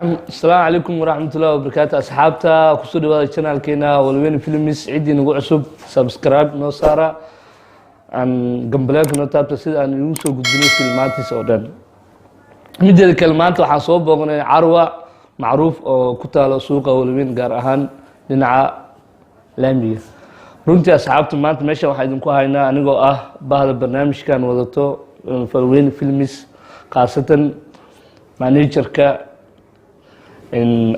Asalaamu calaykum waraxmat ullahi wabarakaatu. Asxaabta kusoo dhawaada channelkeena Walweyne Films. Ciddii nagu cusub, subscribe noo saara, aan gambaleelka noo taabta, sida aan igu soo gudbinay filmaantiisa oo dhan. Mideeda kale, maanta waxaan soo booqnay Carwa Macruuf oo ku taalo suuqa Walweyn, gaar ahaan dhinaca laamiga. Runtii asxaabta, maanta meesha waxaa idinku haynaa, anigoo ah bahda barnaamijkan wadato Walweyne Films, khaasatan managerka,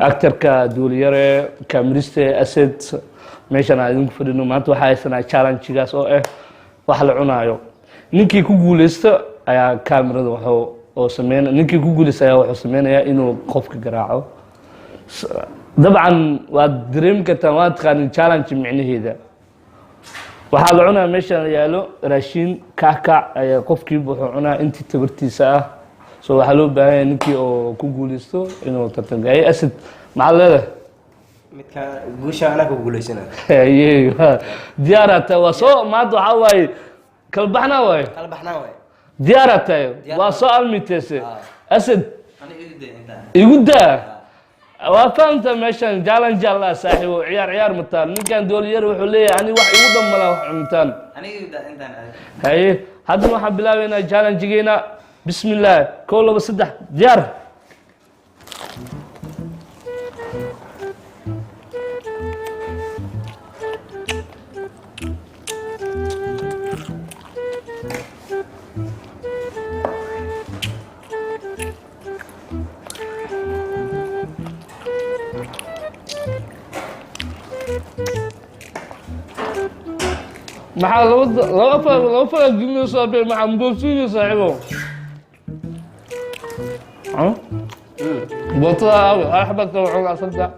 actorka Duuliyare, cameriste Asad. Meeshan aan idinku fadhino maanta waxaa haysanaa challengegaas oo ah wax la cunaayo. Ninkii ku guuleysto ayaa camerada wuxuu oo sameyn, ninkii ku guuleysta ayaa wuxuu sameynayaa inuu qofka garaaco. Dabcan waad dareemi kartaan, waad taqaanin challenge micnaheeda. Waxaa la cunaa meeshan yaalo raashin kakac ayaa qofkiiba wuxuu cunaa intii tabartiisa ah. So waxaa loo baahan yahay ninkii oo ku guuleysto inuu tartanka. Ay Asad, maxaad leedahay? Midka guusha anaa ku guuleysana. Haye, diyaaraa tahay. Waa soo maanta waxaa waaye kala baxnaa waaye. Kala baxnaa waay. Diyaaraa tahay. Diyaar. Waa soo almiteese Asad, igu daa. Waa fahamta meeshan challenge alla saaxiibo, ciyaar ciyaar mataan. Ninkan Dooliyar wuxuu leeyahay ani wax igu dhammalaa wax cunitaan. Haye, haddana waxaan bilaabeynaa challengegeena. Bismi illaah, kow, laba, saddex, diyaar. Maxaa laba laba fa laba fara gelinaysaa be? Maxaa mboobsiinaya saaxiibo? Bootada aawe? Hal xabad kale cunaa, saddex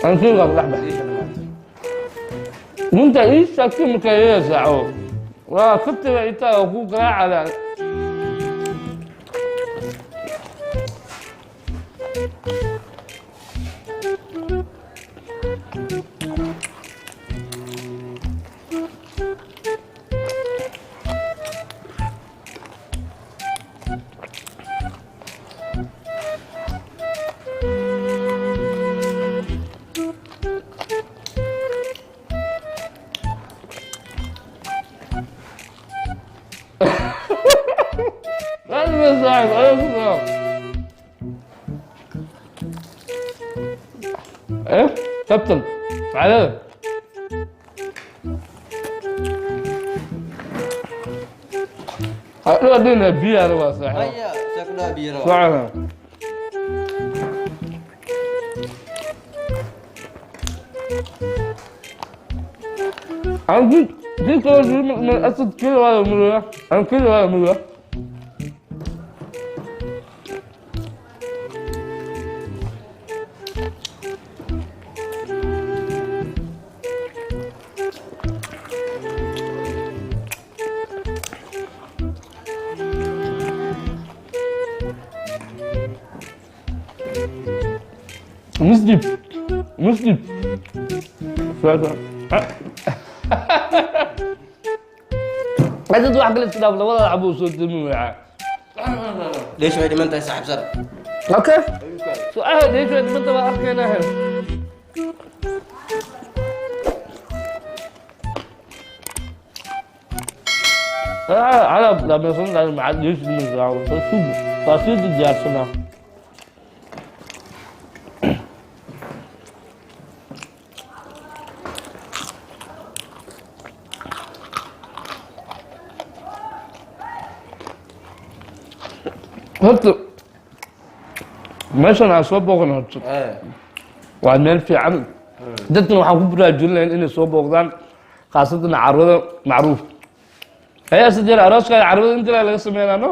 ankiga dhex munta ii sheegtay markaa yeelaysaa cawo waa katiga itaa oo ku garaacada. لازم saaxiib ayo eh kabtan macalada. Hadhow biyaana waa saaxiib. Maya, saakudhaa biyo rabaa. Socona. Aan kii kale Asad kii waa muruga, aan kii waa muruga. Muslim muslim socda. Asad, wax kale iska dhaaf, labada xabo soo dami wacaa. Leesh way dhiman tahay, saaxiib sar. Okay, su-aal dheesha dhimanta baa arkaynaa. على لما يصنع مع ليش من تصيد diyaarsanaa. Horta meeshan aan soo booqan horta waa meel fiican. Dadkan waxaan ku baraarujin inay soo booqdaan, khaasatan Carwada Macruuf. Ayaa sajeer arooska carwada inta laga sameynaa no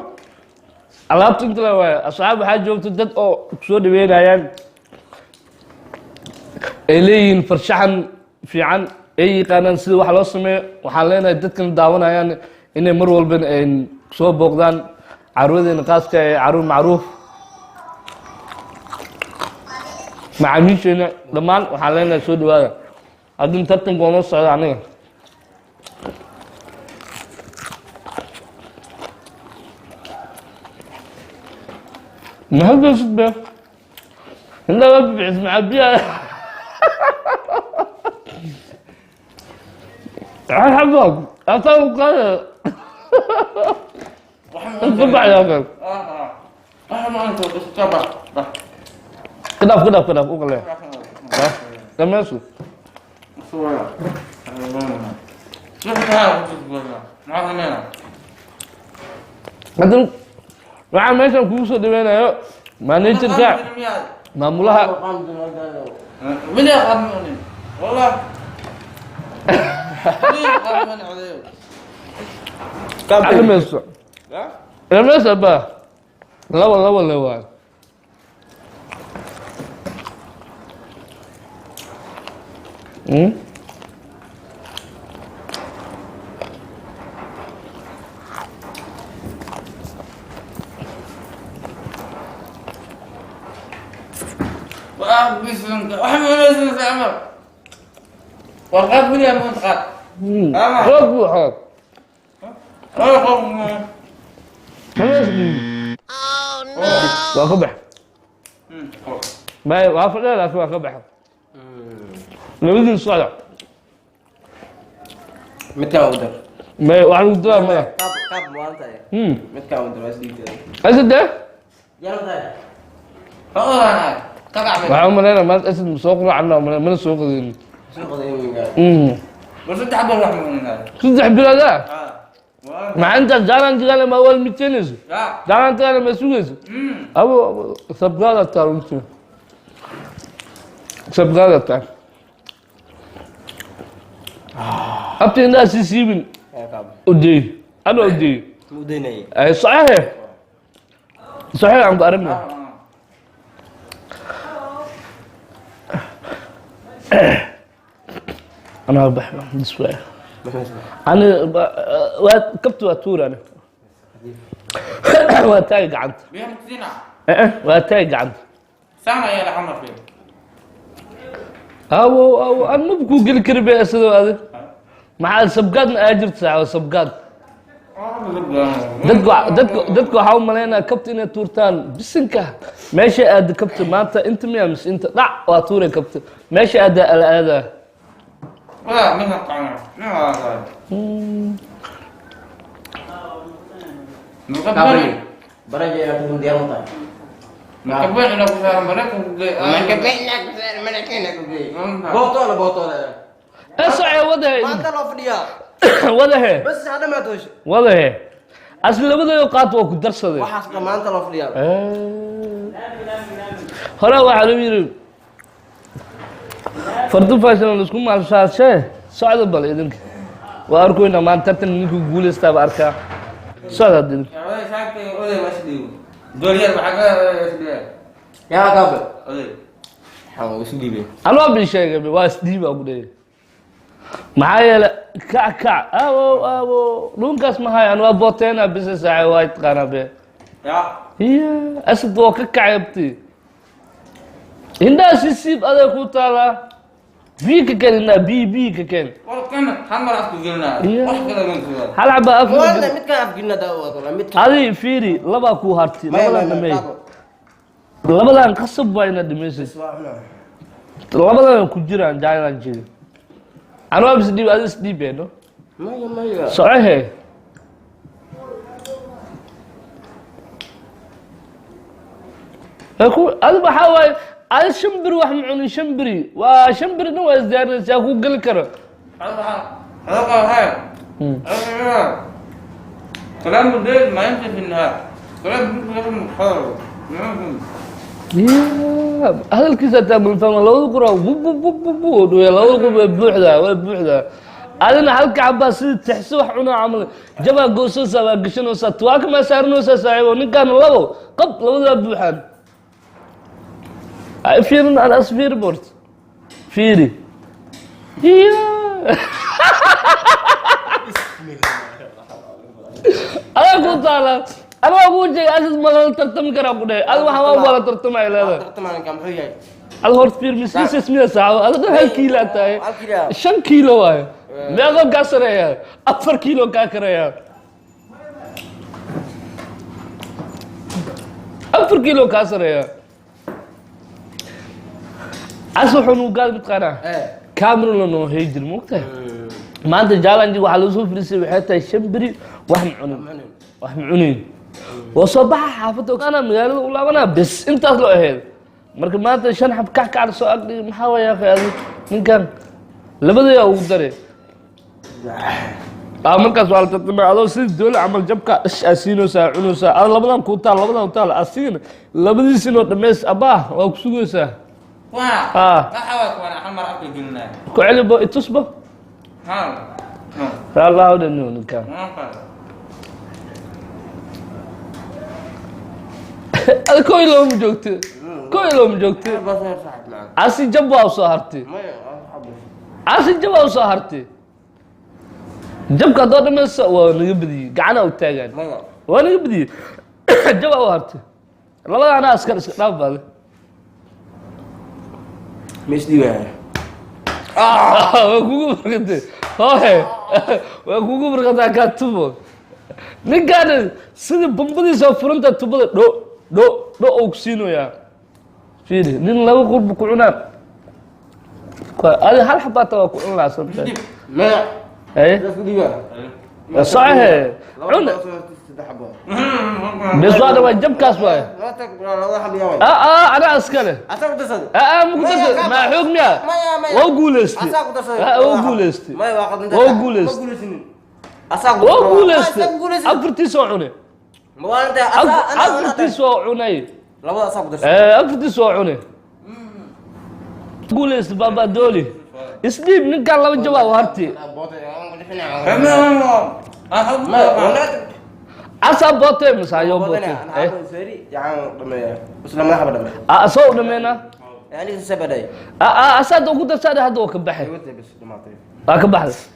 alaabta inta la waayo. Asxaab waxaa joogta dad oo kusoo dhaweynayaan, ay leeyihiin farshaxan fiican, ay yaqaanaan sida wax loo sameeyo. Waxaan leenahay dadkan daawanayaan inay mar walba ay soo booqdaan carwadeena khaaska ee Carwo Macruuf. Macaamiisheena dhammaan waxaan leenahay soo dhawaada. Haddii tartanka waa noo socda aniga. Ma hadlaysid be? Indhaha waa bibixis maxaa biyaha hal xabo ataa u qaada ka baxyaa kan. Ka dhaaf, ka dhaaf, ka dhaaf, u qalee dhameesu. Hadda waxaa meeshan kugu soo dhaweynayo managerka, maamulaha. Dhameeso, dhameeso abaa. Laba laba le waay. Waa buuxaa. Dhamees. Waa ka bax may, waa fadhiya laakiin waa ka baxa labadiin socda. Midkaan u dar. May waxaa lagu diraa maya. Qaab qaab maalinta. Midkaan u dar waa isdhiibtay. Asad de. Yalla tahay. Waxaan u malaynaa maanta Asad ma soo quraacana umalayn, mana soo qadin. Soo qadaynin. 3 bilood ah maxaa intaas jaalantigaale ma awal mitenayso, jaalantigaale ma sugayso abo sabgaada taa, runtii sabgaada taa. Abti indhaha sii siibin. Qaab. Udeey ana udeey. Ma u daynayay. Ay saxiix, saxiix aan ku aragna. Anaa bax this way. Ani waa kabta, waa tuur, ani waa taagi gacanta. Eh, waa taagi gacanta. Awo awo, an maba kuu geli kari be sidoo adi maxaa sabgaadna aa jirta saaxibo sabgaad. Dadka waxaa u malaynaya kabta inay tuurtaan bisinka meesha aada kabta maanta inta miya mise inta dhac waa tuuray kabta meesha aada ala aadaa. Baraja yaa ku diyaar u tahay. Bootoola bootoola. Ee socee wadahe. Maanta loo fadhiyaa. Wadahe. Bas hadda ma toosho. Wadahe asli labadooda qaat waa ku darsaday. Waxaas dhan maanta loo fadhiyaa. Hore waxaa lagu yidhi fardu fashion laisku maalshaashee socda. Bal idinka waa arkoynaa maanta tartan ninkuu guuleystaaba arkaa. Socda hadda idinka. Yaa kaaba. Waxaan isu dhiibay. Anoo bi sheegay waa isdhiiba ku dhayay, maxaa yeele kac kac awo awo dhunkaas ma hayo. An waa booteena bisa saaxe waa taqaanaa be iya Asad waa ka kacay. Abti indhaha si siib aday ku taalaa, biyo ka keen, indhaha biyo biyo ka keen. Hal xaba af. Wala midkaan afgina daa wada midkaan. Adi fiiri, labaa kuu hartay, labadan dhameey, labadan qasab waa inaad dhamaysid, labadan ku jiraan jaalan jiri. Anoo is dhiib, adi isdhiibeeno. Maya maya. Socohe ku adi waxaa waaye adi 5 beri wax ma cunin, 5 beri waa 5 beri dhan waa isdiyaarinaysaa ku geli karo. كلام بالليل ما يمشي في النهار، كلام Ya, hadalkiisa hataa malfahma. Labada qura bub bub bub bub bub dhuya, labada qur way buuxdaa, way buuxdaa. Adina halka xabaa sidii tixsi wax cunaa camal jabaa goosoosaa, waa gashanaysaa, tuwaaka maa saaranaysaa saaxiibo. Ninkaan labo qab labadaa buuxaan. Ay fiirin aan as fiiri bort fiiri. Ya adaa ku taala, anaa kuu sheegay Asad ma lala tartami karaa ku dhahay. Adi waxa waa wala tartamay leedahay. Tartamanka muxuu yahay? Ad horta fiir miskiisas miya saaxo ada dhan hal kiilo aad tahay. Hal kiilo. 5 kiilo waaye, meeqoo kaa sareeya? 4 kiilo kaa kareeya, 4 kiilo kaa sareeya. As wuxuu nugu gaad mataqaanaa camera la noo hay jir, moogtahay? Maanta challenge waxaa loo soo fadhiistay waxay tahay 5 beri wax ma cunin, wax ma cunayn, waa soo baxa xaafadda ana magaalada u laabanaa, bes intaas loo ahayd. Marka maanta shan xab kac kac soo agdhigi, maxaa waaya akhi? Adi ninkan labadayaa ugu dare. Markaas waa la tartamay, adoo sidii doole camal jabka dhash aa siinaysaa, cunaysaa. Ada labadan kuu taal, labadan ku taal, asigana labadiisinoo dhammays abaa waa ku sugaysaa. Kuwana. Ah. Waxa waay kuwana hal mar afka gelinaya. Ku celi bo, itusba. Hal. No. Raallahu dhaniyo ninkan. Okay. Ada koo iyo looma joogto, koo iyo looma joogto. Asi jab waa usoo hartay, asi jab waa usoo hartay. Jabka haddoo dhamayso waa naga badiyey, gacana u taagaan waa naga badiyey, jab waa u hartay. Labada anaa askar iska dhaaf baade. Ma isdhiibaya? Waa kugu barkatay hohe, waa kugu barkataa kaa tubo. Ninkaan sidii bambadiisa furanta tubada dho dho dho uu ku siinayaa. Fiiri, nin laba qurba ku cunaa, adi hal xabaata waa ku cun lahaa sabta. Maya. Haye. Isku dhiibaya. Socohe, cun bes, waa dhawaa jabkaas waay. Anaa iskale. Maku maa xoog miya? Waa guuleystay, waa guuleystay, waa guuleystay, waa guuleystay. Afartiis oo cunay, afartiis oo cunay, afartiis oo cunay, guuleystay. Baaba dooli, isdhiib ninkaan laba jabaa u harti. Asaa boote mise ayoo boote? Asoo dhameynaa, asaa hadda ugu darsaada, hadda waa ka baxay, waa ka baxday.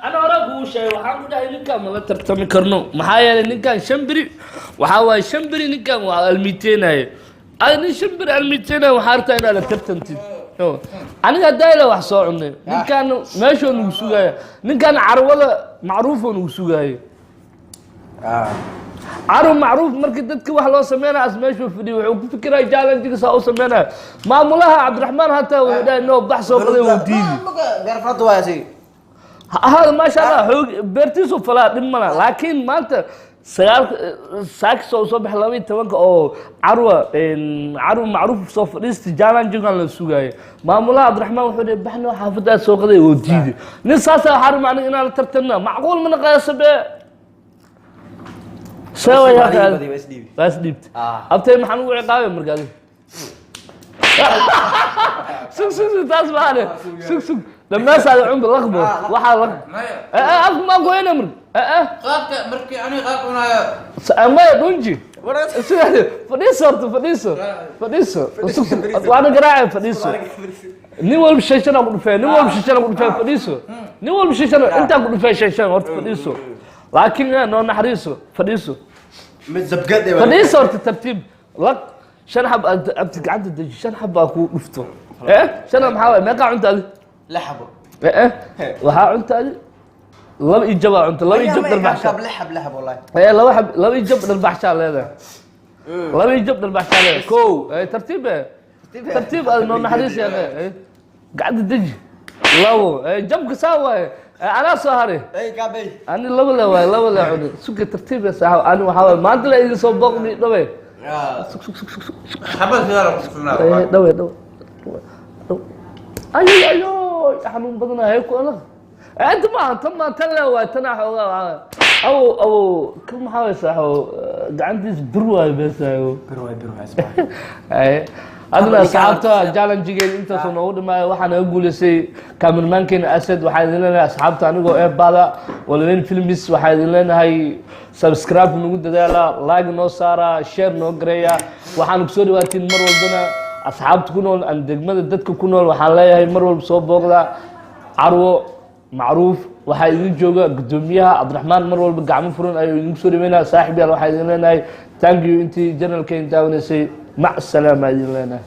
Ana hore kuu sheegay, waxaan ku dhahay ninkaan mala tartami karno. Maxaa yeelay ninkaan 5 beri waxaa waaye, 5 beri ninkaan waa almiteenaye. Adi nin 5 beri almiteenaye waxaa rabtaa inaad la tartantid. Aniga haddaa ila wax soo cunay, ninkaan meeshoo nagu sugaaya, ninkaan carwada macruufoo nagu sugaaya, carw macruuf. Markii dadka wax loo sameynaya as meeshuu fadhiyo wuxuu ku fikiraya challenge saa u sameynaya. Maamulaha Cabdiraxmaan hataa wuxuu dhahay no, bax soo qaday, wuu diidi. Ahaada maasha Allah, xoog beertiisu falaa, dhib mala. Laakiin maanta sagaal saakis oo soo baxay 12-ka oo carwa carwa macruuf soo fadhiista, challenge-gan la sugaayay. Maamulaha Cabdiraxmaan wuxuu dhahay baxno xaafaddaa soo qaday, oo diiday. Nin saasa waxaa rabaa aniga inaan la tartanna, macquul mana qaasabe see way. Waa isdhiibtay abtay, maxaan ugu ciqaabay marka adiga? Sug sug sug, taas maane, sug sug, dhamaasaada cunba laqbo waxaa laq afka maan goyna marka. Qaabka markii aniga qaab cunayo. Maya, dhunji sidaa, fadhiiso horta, fadhiiso, fadhiiso, sug sug, waana garaacay. Fadhiiso, nin walba shan shan ku dhufee, nin walba shan shan ku dhufee. Fadhiiso, nin walba shan shan intaan ku dhufee, shan shan horta. Fadhiiso, laakiin noo naxariiso. Fadhiiso, fadhiiso horta, tartiib. Laq shan xab abti, gacanta deji, shan xab baa kuu dhufto. Shan xab maxaa waay? Meeqaa cunta adi? Waxaa cunta adi laba iyo jabaa cunta, laba iyo jab dharbaxsha. Laba xab, laba iyo jab dharbaxshaa leedahay, laba iyo jab dharbaxshaa leedahay. Kow, tartiib, tartiib, adi noo naxariis yaa, gacanta deji. Labo jabka saa waaye, anaa soo haray ani, laba le waaye, laba le cuni. Suga, tartiib saaxib. Ani waxaa waaye maanta la idin soo booqdi dhawe. Sug sug sug sug. Xabad sidaa la kutusinaa. Dhawe dhawe dhawe, ayo ayo, xanuun badanaa hay ku adag. Inta maaha, tan maa, tan le waay, tanaa xoogaa. Awow awow, kan maxaa waay saaxibo? Gacantiis bir waayo beesaayo. Adna asxaabta, challenge-geena intaasoo noogu dhimaayo. Waxaa naga guuleystay cameramankeena Asad. Waxaa idin leenahay asxaabta, anigoo eebada Walaweyn Films, waxaa idin leenahay subscribe nagu dadaala, like noo saara, share noo gareeya. Waxaan kusoo dhawaatiin mar walbana asxaabta ku nool aan degmada, dadka ku nool waxaan leeyahay mar walba soo booqda carwo macruuf. Waxaa idin jooga guddoomiyaha Cabdiraxmaan, mar walba gacmo furan ayuu idinku soo dhaweynaya. Saaxib yaal, waxaa idin leenahay thank you intii channelkeen daawanaysay. Mac salaama idin leenahay.